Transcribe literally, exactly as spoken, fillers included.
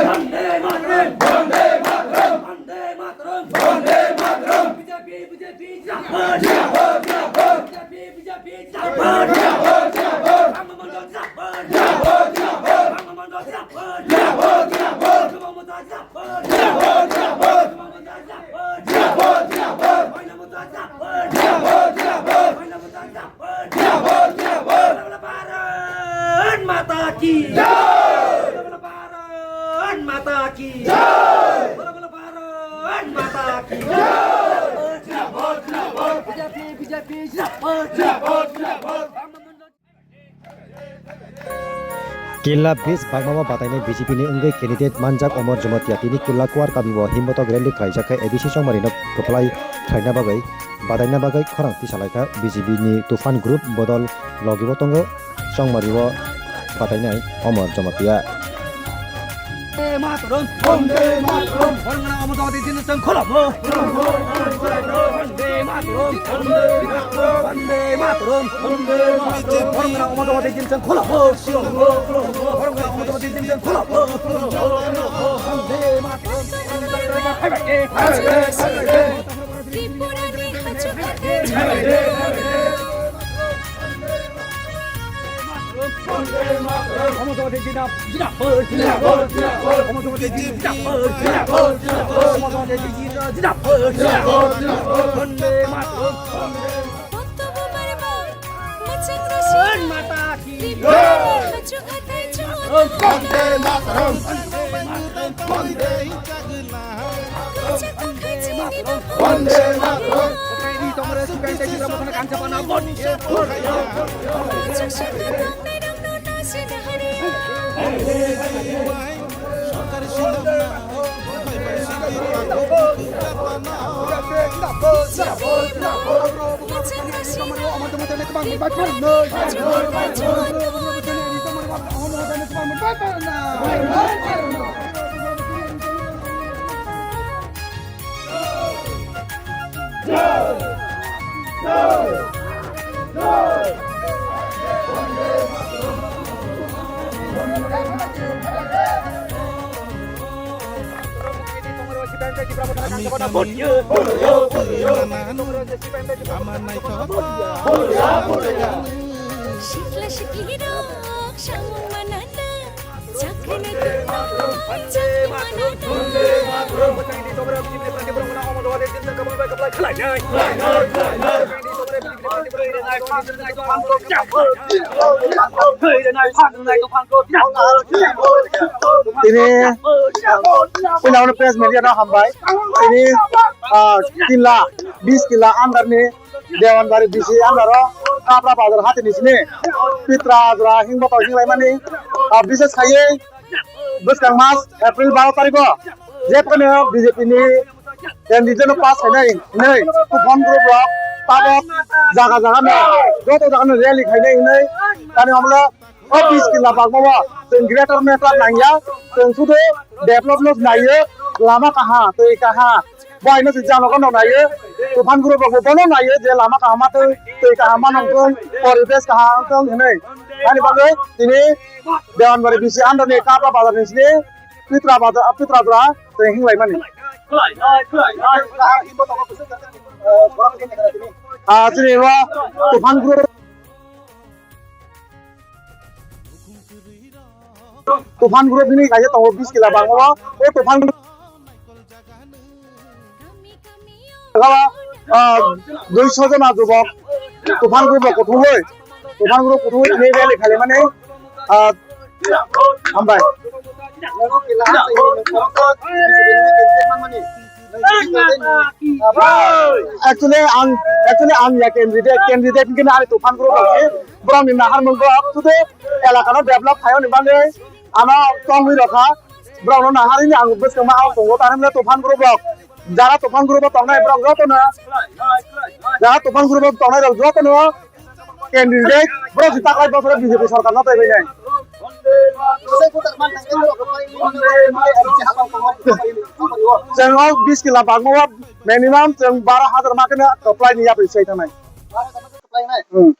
Vande Mataram! Vande Mataram! Vande Mataram! Vande Mataram! B J P, B J P, Jindabad! Jindabad! Jindabad! B J P, B J P, Jindabad! Jindabad! Jindabad! Rang Mohan Rao Jindabad! Jindabad! Jindabad! Rang Mohan Rao Jindabad! Jindabad! Jindabad! Jindabad! Jindabad! Jindabad! Jindabad! Jindabad! Jindabad! Jindabad! Jindabad! Jindabad! Bharat Mata ki jai! Bharat Mata ki jai! Bharat Mata ki jai! B J P, B J P, jindabad! Killa bis bagmao batainai B J P ni wngwi candidate manjak Omor Jamatia tini Killa Kuar kamio himbotok rally khlaijak khe A D C chongmarino kwplai khlaina bagwi bataina bagwi khorang tisalaikha. B J P ni Tufan Group bodol logibo tongo chongmario batainai Omor Jamatia. Vande Mataram! Vande Mataram! Bharat Mata ki jai! Vande Mataram! Vande Mataram! Bharat Mata ki jai! Vande Mataram! Tripura ni hachu hate. Vande Mataram. Mata ki jai. Vande Mataram. Vande Mataram. Sikla sikli rok samung manana. Tini puila press media no hambai. Tini, ah, killa, bis killa under ni Dewanbari B C under o Kapra Bazar hati ni sini Pitra Azra hingbo tong hinglaimani, ah, bises khaiwi bwskang mas April baro tarikh o jephano B J P ni candidate no pass khainai hinwi Tufan group rok tabok jaga jaga no joto jaga no rally khainai hinwi tani hamle o bis killa bagmao chwng greater matter nangya, chwng sudu develop no naiyo, lama kaha twi kaha. Bo haino se janogo no naiyo, Tufan group rok bo bono naiyo je lama kaham ma tong, twi kaham ma nong tong, poribesh kaham tong hinwi. Ani bagwi tini Dewanbari B C under ni Kapra Bazar ni sini Pitra Bazar, Pitra Jora tei hinglai mani. Ah, chini bo Tufan group. Tufan group ni kaisa tongo bis killa bangma o Tufan group. Kala, ah, duiso jona jubok Tufan group rok kuthumwi, Tufan group kuthumwi tini rally khalimani, ah, hambai. Actually, ang, actually, ang ya candidate, candidate hingke ani Tufan group rok se, borok ni nahar mung borok, sudu elaka no develop khayo ni bagwi, ano tongwi rokha, borok no nahar ni ang bwskang ma ang tongo, tani mle Tufan group rok, jara Tufan group o tongnai borok joto no, jara Tufan group o tongnai rok joto no, candidate, bro, si taklai bosoro B J P sarkar no taibai nai. Chwng o bis killa bagmo o minimum chwng baro hajar ma khe no apply ni yapri sai thangnai. Hmm.